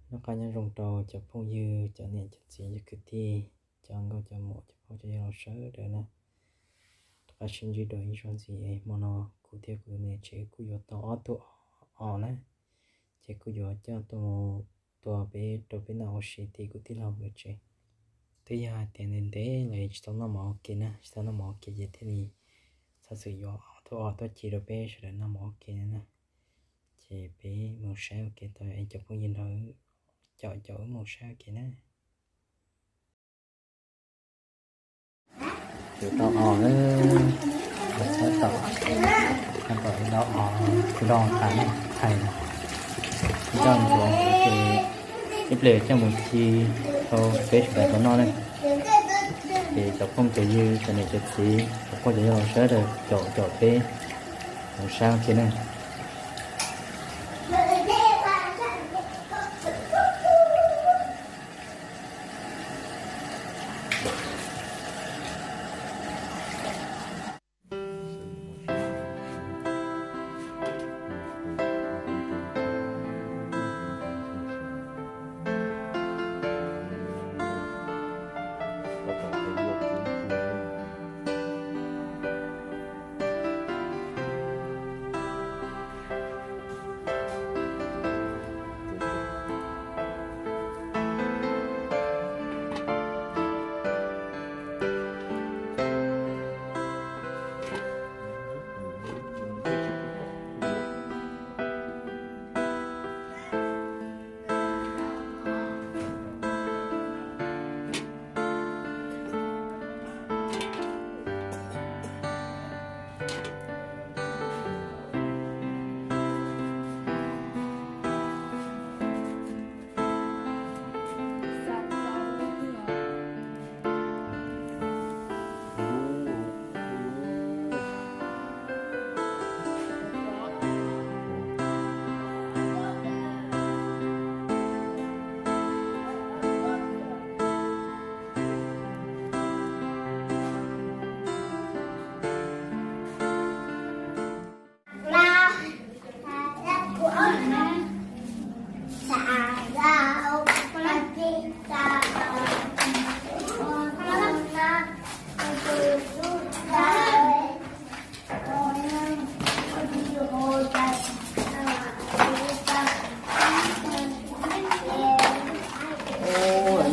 Noj qab nyob zoo rau cov phooj ywg, cov niam cov txiv, cov kwv tij, cov nkauj cov muam, cov phooj cov ywg los sawv daws na. Rov qab sib ntsib dua ib zaug ntxiv, hmo no kuv thiab kuv tus niam tsev kuj yuav tau ob tug os na, ces kuj yuav coj tuaj mus tua peb rau peb noj ua si tim kuv tij laug nkawd tsev. Twb yog hais tias ntev ntev lawm tsis tau noj mov ua ke na, tsis tau noj mov ua ke ces thiaj li txhob txwm yuav ob tug os tuaj ci rau peb sawv daws noj mov ua ke na. Ces peb mus saib ua ke tau es cov phooj ywg nrog caum caum wb mus saib ua ke na. Yuav tau os lawm, txhob tom, txhob tom ib daus os, ib daus tas ne, thaiv, ib daus ntxuav ces ib pliag coj mus ci rau peb sawv daws tau noj ne. Ces cov phooj cov ywg, cov niam cov txiv, cov phooj cov ywg los sawv daws caum caum peb mus saib ua ke na.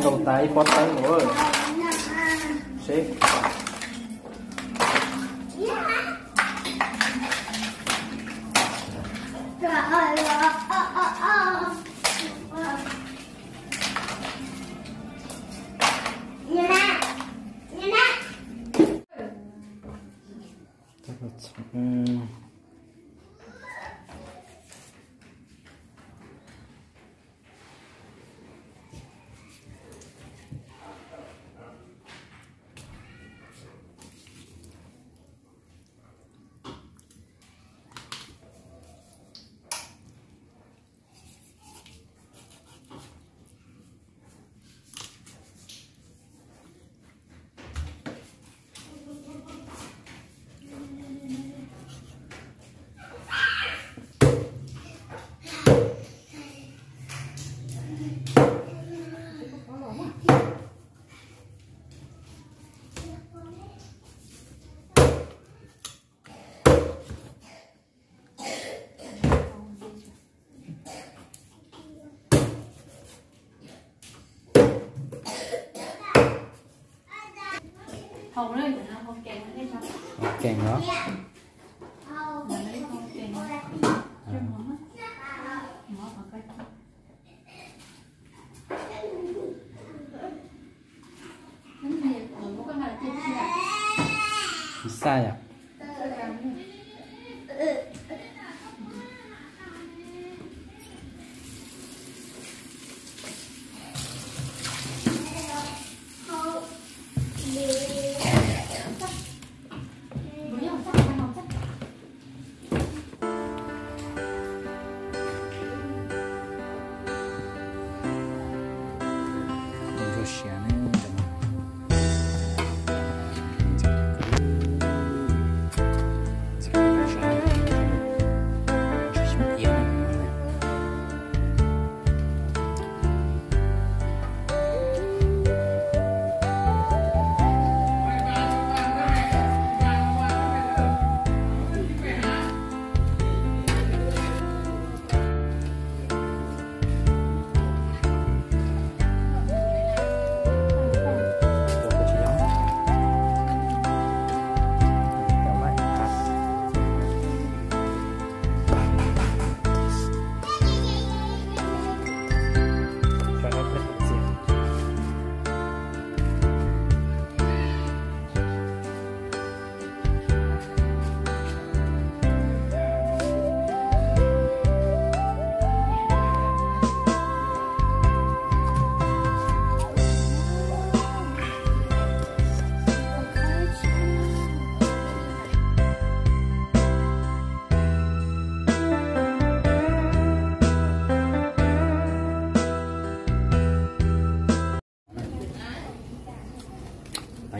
Ntau tas ib pob tawb lawm. Seb. Hau kees los? Xaj yom.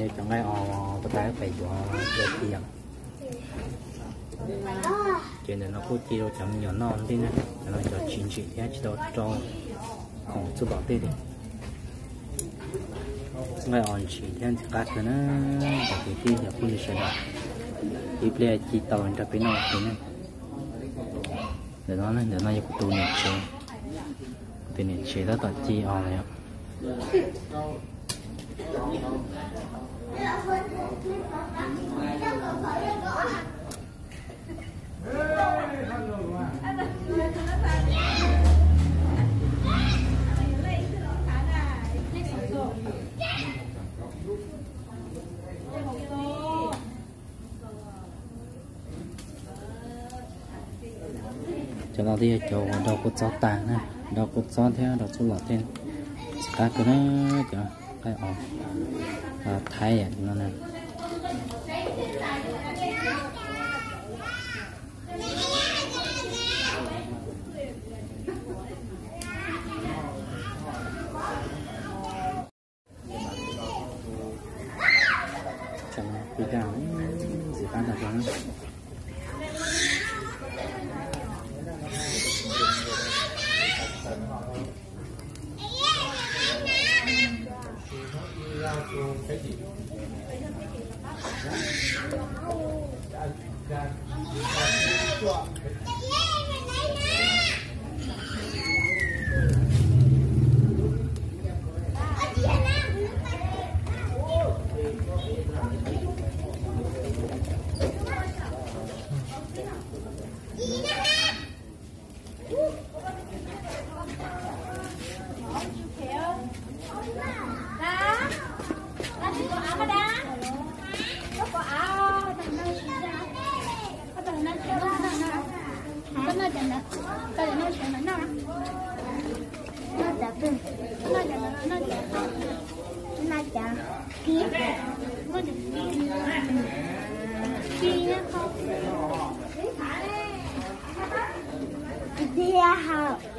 Cov nqaij os, puas tas pem yuav dua ci yom. Ces ntawm no kuj ci rau cov me nyuam noj ntej na, cov no cov tsis ntsim thiab tsis tau rau khoom txuj lom tej li. Nqaij os ntsim thiab ntxim qab kawg na, cov kwv tij cov phooj ywg sawv daws. Ib pliag ci tau nrog peb noj ua ke na. Ntawm no, ntawm no yog kuv tus niam tsev, kuv tus niam tsev tab tom ci os lawm yom. Cov no twb yog cov uas rau kua txob tag na, rau kua txob thiab rau txuj lom thiab. Ntxim qab kawg na, cov nqaij os Thaib no na. Ntxim qab tag zog na.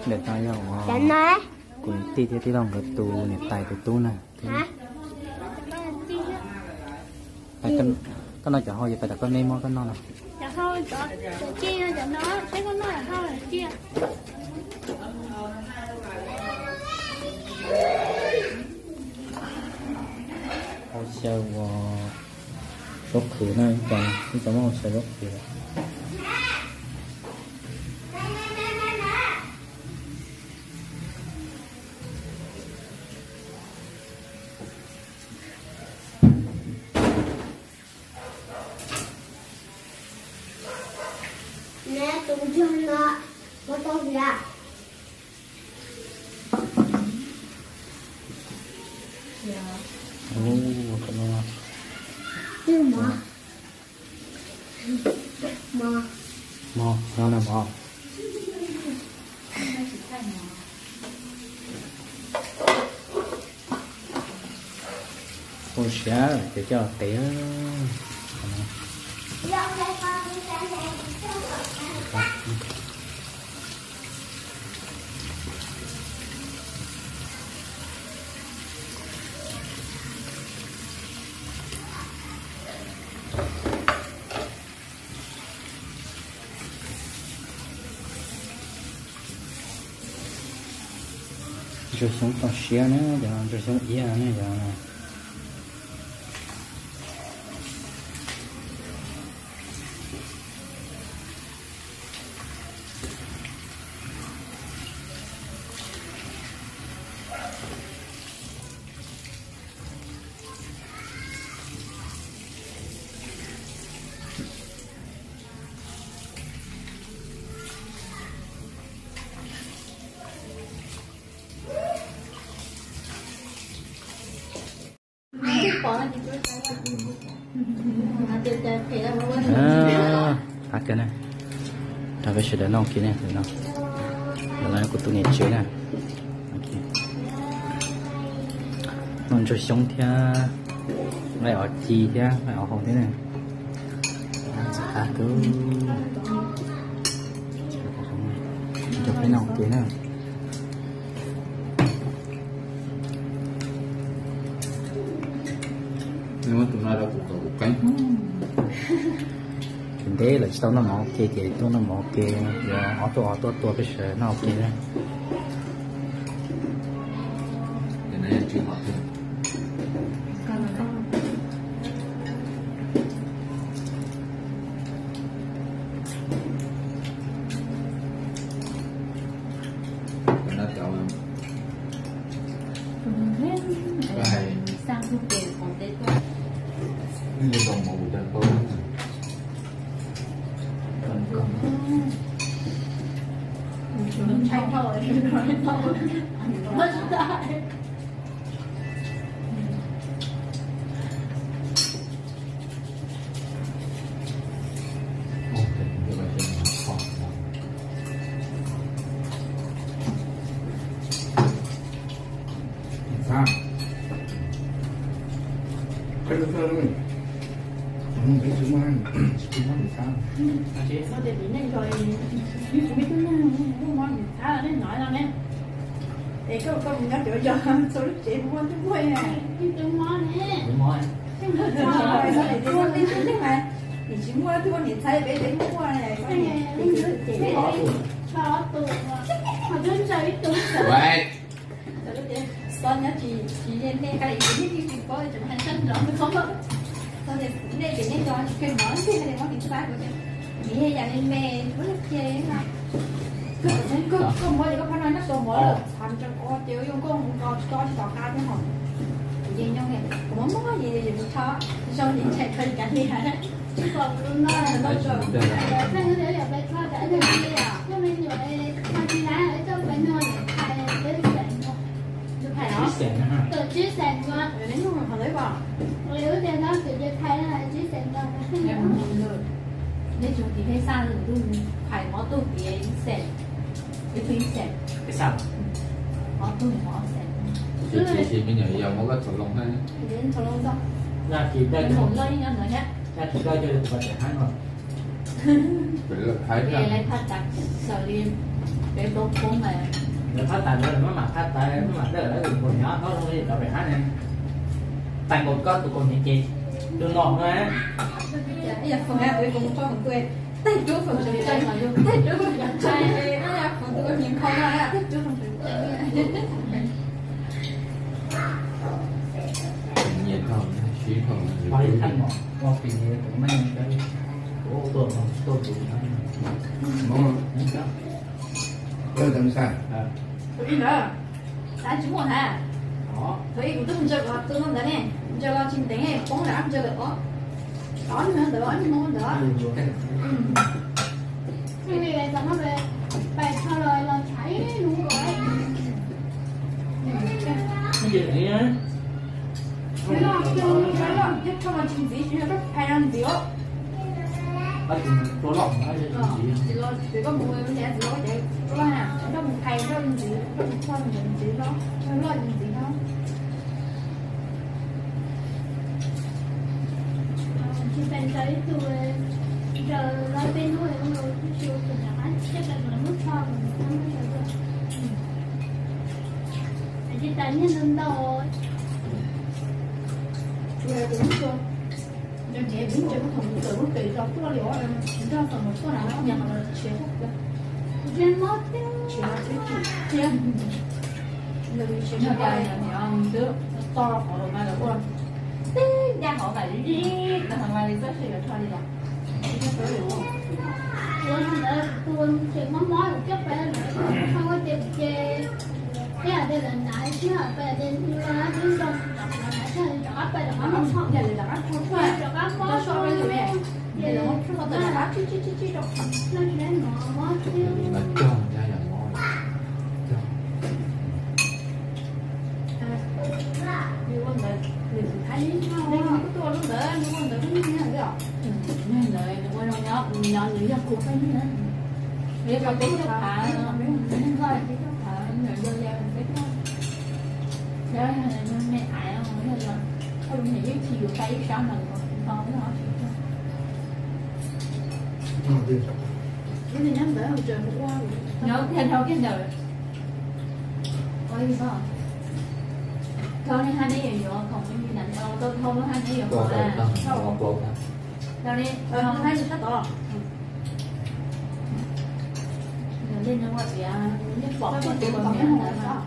Ntawm no yog kuv niam tij thiab tij laug nkawd tus niam tais tus tub na. Koj noj cov hau, yog pais tom koj mej muab koj noj no. Hau xyaw ua zaub qhwv na, ib co, ib co muab hau xyaw zaub qhwv. Neb tus ntsuag no muab tau hia. Twb mov. Mov, no na mov. Ua siav ces coj los tev. Ntsuag xyoob toj siab na, cov no ntsuag xyoob iab ne cov no. Qab kawg na, rau peb sawv daws noj kiag ne, ntawm no kuv tus niam tsev na. Noj ntsuag xyoob thiab nqaij os ci thiab nqaij os hau thiab na. Qab kawg, rau peb noj kiag na. Muab tus no rau kuv kom kuv qeeb. Ntev lawm tsis tau noj mov ua ke ces tuaj noj mov ua ke, yuav ob tuaj ob tuaj tuaj peb sawv noj ua ke. Es koj, koj mus nyob cov yog txhua lub tsev muaj twb muaj. Nim tsis muaj twb muaj niam ntxhais peb tsev muaj. Xob nyob tsis, tsis yeej nej, koj li tsis paub, tseem hais txog nrov mus txog. Txog tias nej ces nej cov tsis kheev mov tiag li, muab mis xab kuv tias, nws yam li me, muab cia no. Koj muab ces koj pab no nyob tua mov lawm, txhav tso ko ces yuav koj mus ko tsis tau tsis tom qab thiab hos. Kuv yeej nyob, kuv muab muab ces kuv tso, tso ces ntshai kho li kav liam. Neb tsis mus tim peb xaj, kuv twb mus phais mov tuaj tias ib xees, ib tug ib xees, mov tuaj mov ob xees. Tsis me nyuam yau muab koj txhom loo na. Txhom loo txog. Yog tsis tau, yog tsis tau ces kuv pais pem hab no. Lawv phaj tas xaws li peb plaub poob lawm. Lawv phaj tas lawv maj mam phaj tas maj mam dawj lawv tus kaus hniav ob lub li rau pem hab ne. Tais nkaus koj tus kaus hniav ces tus nom no. Tej cuab feem sawv tsees, tej cuab feem sawv tsees, tej cuab feem sawv tsees, tej cuab feem sawv tsees. Nyias dhau, sib dhau. Tus ib ntawd, xav tsis muaj ha. Tus ib kuv twb mus ntsaws los tus no ntawd ne, ntsaws los tsis ntev poob lawm, ntsaws lawm os. Ob hnub ntawd, ob hnub ntawd. Pais txog los los tshav ib hnub. Thiab koj mas tsis ntxiv, tsis yog koj phais no ntxiv os. Txiv los, txiv koj mus, txiv los ces koj mus phais koj ntxiv, koj mus txog ntxiv los, loj ntxiv no. Tsis pais ntsaws ib tug, ntsaws los peb hnub, tus rov qab thiaj pais mus lub tshoj, mus txog ntawd. Tsis tas nyiaj ntau ntau. Ntsaws ntsev, ntsaws kuv thaum mus txawm lub pem zos tuaj li os, nrog thaum mus tuaj na, nyias qhov los tshiav, tshiav no tshiav tsis qhia. Nws tshiav tsis qhia, nws twb toj qhov los mas lawv ua teb ncaj hauv vam li, lawv hauv vam li txoj sia yuav rho li los. Ua no ntawd tus ces mob mob kuv coj pais, ua ces ces ib yam tias lawv hnav sij hawm pais tias twb nrog rov qab pais rov qab mob, rov qab mob, rov qab mob, noj tsis tau mov, mob xwb. Nws ua ntawd, nws kuj tuaj lub ntawd, nws ua ntawd kuj nyob ntawd os. Nyob ntawd nws ua zoo nyob, nws nyob nws yog kuv peb nyiag, nws yog peb coj phav, nws yog peb coj phav, nws yog peb coj, yog me aiv, yog koj lub niam yeej tsis yuav pab ib sab ntawd, tau ib ob tsis tau. Nyob tiag dhau kiag ntawd. Thau li hab neb yuav yuav khoom li ntawd, tau thau li hab neb yuav khoom. Thau li, thau li sab tod. Nws li nws ua tias neb pom tau tus kom neb ntawd mas.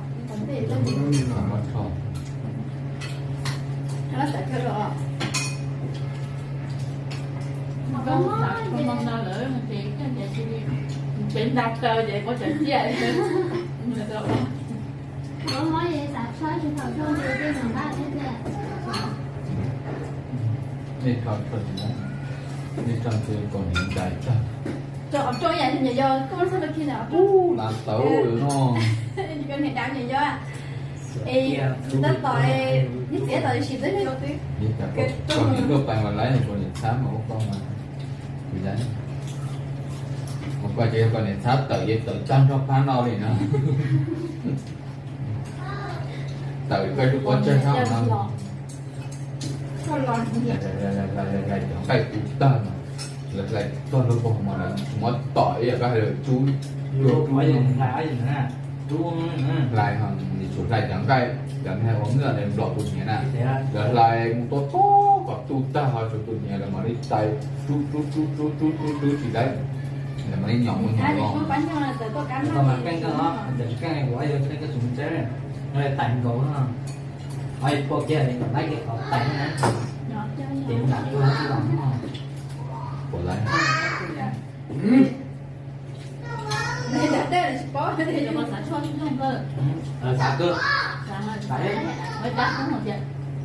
Koj xav koj mloog no lawm ces koj ces cia li, ces nta taw ces muab cov ciaj. Nej tho tso, nej tso kom niam ntais tag. Ub, lav tawv no. Tab tom, ib txiv tab tom sim xwb. Kom niam tuaj pais mas laib, kom niam txhab mas ua koj mas. Ua koj ces kom niam txhab tawm ces tawm tag nrho phab no li no. Tawm koj lub pob tsag no. Hlais cov nqaij tu tag no, hlais tag lub pob mas lawv muab tom ib yam koj hais lawm, tsub rub rub. Hlais, tsum hlais cov nqaij, cov me ua nqaj ne nplom tus hniav na. Lawv hlais mus tuaj tuaj kom tu tag ho tsum tus hniav lawv mam li tais rub rub rub rub rub rub rub tsis laib, lawv mam li nyom mus nyom los. Tais nkaus, pua kiag laib kiag qhov tais na, ces nram tuag tsis los. Puas laib? Xav kawg.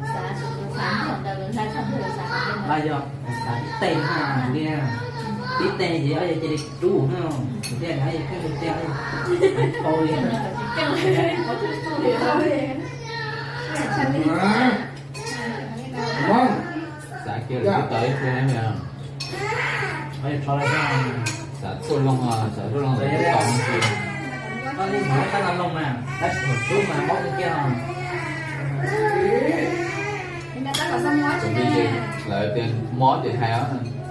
Xav, xav ntawd ntawd xav, xav, xav, tib teg no li, tib teg ces ob yawg cia li rub na, tib teg no ces kheej tiag, tau li. Xav kiag lawm twb tau ib pliag na. Xav tuaj loo, xav tuaj loo lawm twb tau ib pliag. Koj li hnov tab no loo mas, tab sis thaum rub mas paub tiag tiag. Lawv tias mob ces hais,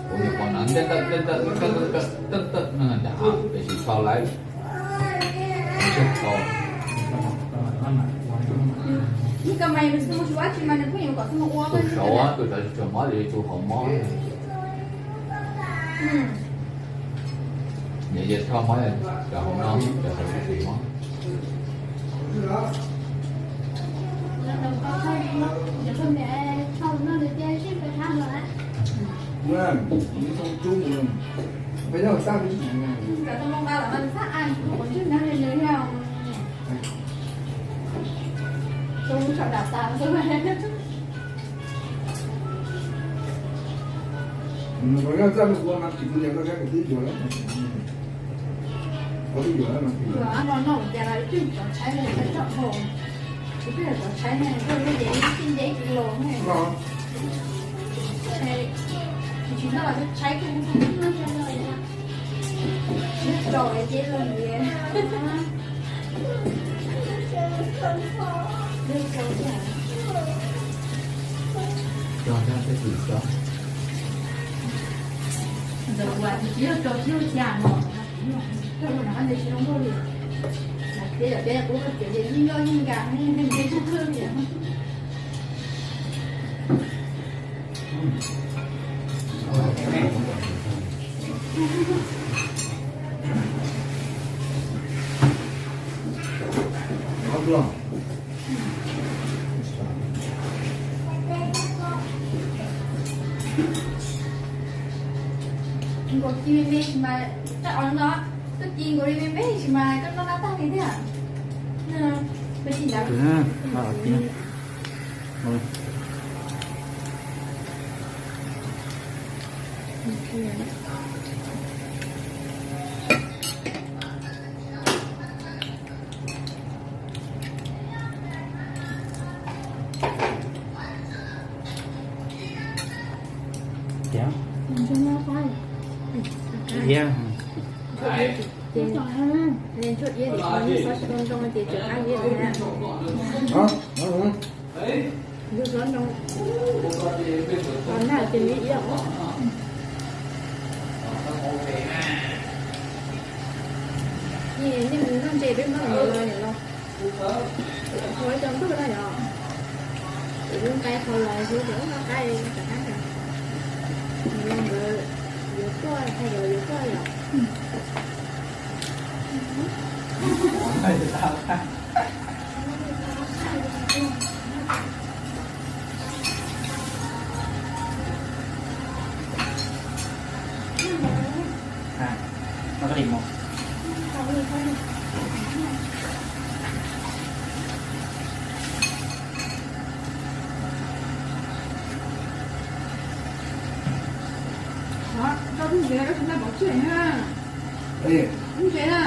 kuv nyuam qhuav hnov ntej tawm ntej tawm ntej tawm ntej tawm no ntag, tiam sis tau lawm. Tus saud, tus saud tsis tshua mob, tus saud mob. Nws yog thaum mob, cov hauv no, cov hauv tsis mob. Cov no no cas ib tug cov tshaib ne, tshaib tshaj npaum. Kuv twb yog cov tshaib ne, koj lub cev ib txij nce ib txwv los ne. Tsis tau los tshaib kawg, tsis tau ces los ntiav. Ntawd kuv tsis yog rau tib lub xya no. Nkaus ci me me sis mas, taj os no, twb ci nkaus li me me sis mas koj noj nab tag li thiab. Peb ci ntawd. Tiag. Tiag. Hov, hov, hov. Yus xov nroo, los nag ces me iab. Ces nej mus noj ntses peb muab los los los. Ua cov ntuj no yom. Lub nqaij qhov los xwb ces ub no qab li rov qab ntag. Nws los nkawd yuav tuaj, thaij los yuav tuaj yom. Rau ntsev, rau ntsev na.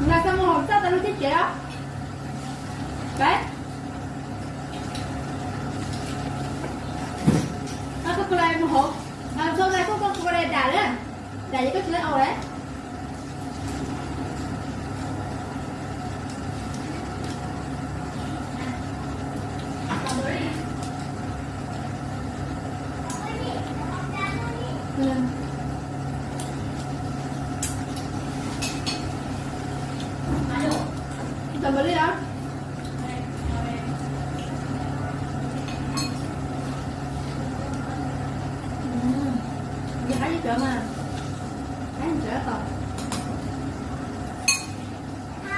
Nws xav mus hauv txaj tas lug thiab ces. Peb, koj kuv lais mus hauv, koj lais kuj koj kuv lais dam lawm, dam ces koj tsis tau lais. Tau npaum li os. Yog qab ib cov mas, qab ntawd tau.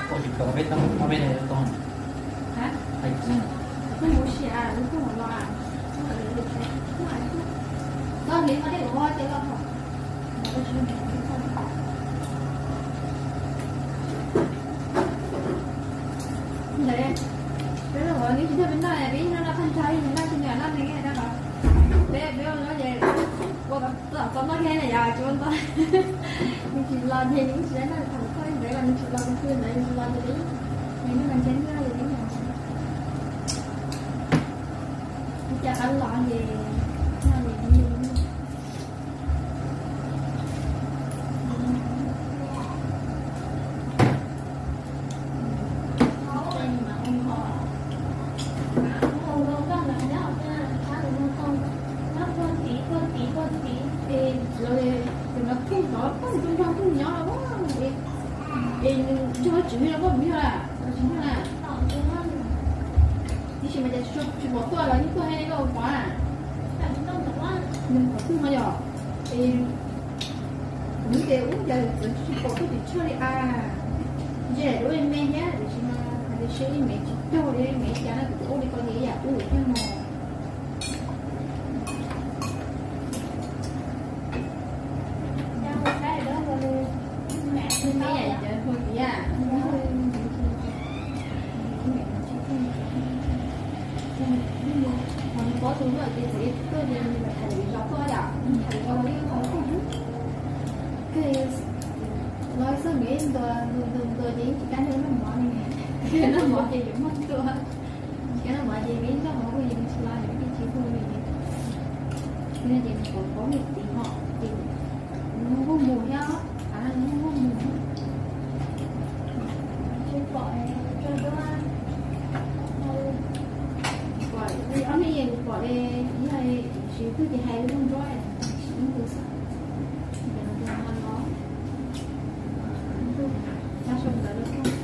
Ua tsis tau peb tau, peb tau. Hais tsis, peb mus sia, peb mus los. Tau li no dej ua ces los. Ntawd, peb los neb tsis tau peb noj, peb noj no pheej tag li noj tsis nyiam noj ne, rau qhov peb, peb ua no ces ua tau noj thiab na yom, tsis ua ntau. Nws tsis los ces nws tsis noj, thaum koj ntawd los nws tsis los, nws tsis los ces nws noj mas ntshe noj li peb noj. Nws cov qab los ces noj li peb noj. Es txiv, tus no pheej hnov pheej tus nraug pheej nyob los, es nws nrog tsis yog los koj mus yog los tsis yog na. Tiam sis mas cas tsis pom tuaj los yeej tuaj, hais koj ua qhov nws pom twg no yom. Es kuv hnov tias ub cas txawv tsis pom tuaj tim tshuaj li a. Ntshe lawv lub me thiab, tiam sis mas hais tias seb ib me tsis raug li, ib me cas no kuv ua li ko ces ib yam ub thiab no. Nws me yam cov hluas tias, nws pov tus lawm ces txawm tuaj ces nws tham lwm zos tuaj yom, tham lwm zos los yeej tham lwm zos. Los xwb nws ntuas ntuas ntuas ces yeej tsis kam noj mov li, noj mov ces yuav muaj ntuas, tsis kam noj mov ces nws noj mov kuj yeej tsis los, nws yeej tsis hu li. Nws ces nws pom pom nws txiv ho ces nws Nws kuj mus thiab, nws kuj mus. Tsis pom, tsis pom, ob peb yam pom, yog tsis twg ces hais lub nrob, tsis ib tus xav. Ces no no, tag sau ntawv los tau,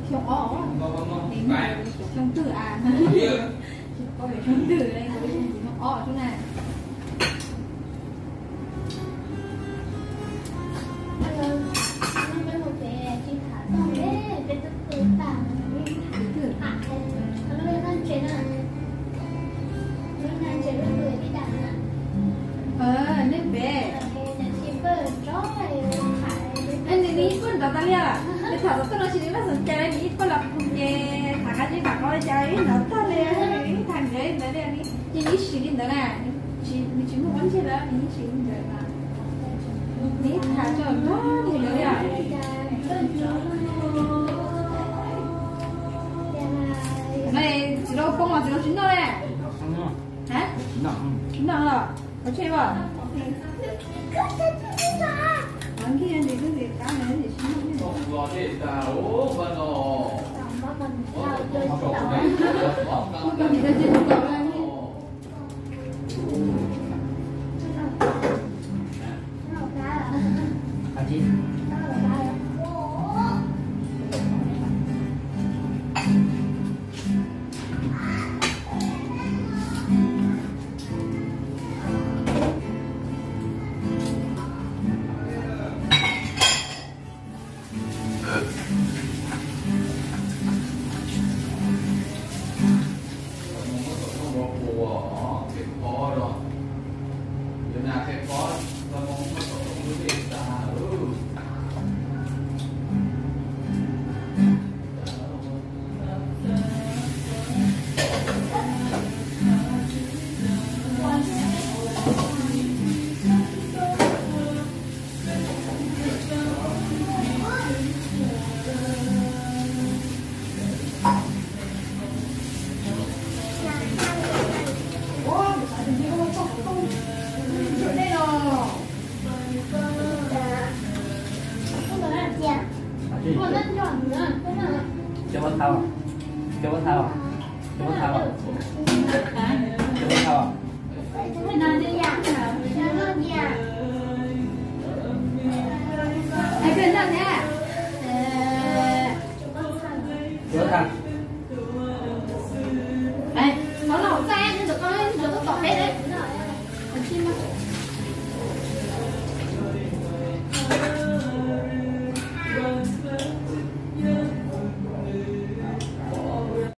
xyoo ob, xyoo ob, xyoo twg a, xyoo twg, xyoo ob xwb na. Neb pem, nws ib puag nrov tas li, nws tham txog tuaj no tsis neb laj xom cai, nws ib puag los pum ces tham qab zib tham qab li cas ib nrov tag li, ib tham nkawd li ntawd li, ces nws ib sim li ntawd na, nws tsis muaj pob ntseg lawm, nws ib sim li ntawd na. Nws tham tso nrov li ntawd li. Txiv Lauj poob los txiv Lauj tsis noj ne? Tsis noj los? Ua tsheb as? Nkig ntsis twb ntxim qab na, ntxim tsis noj ne. Cov ua thau, cov ua thau, cov ua thau, cov ua thau. Cov ua thau. Qhov no txaij, ntawm koj ntawd koj tom peb, sim no.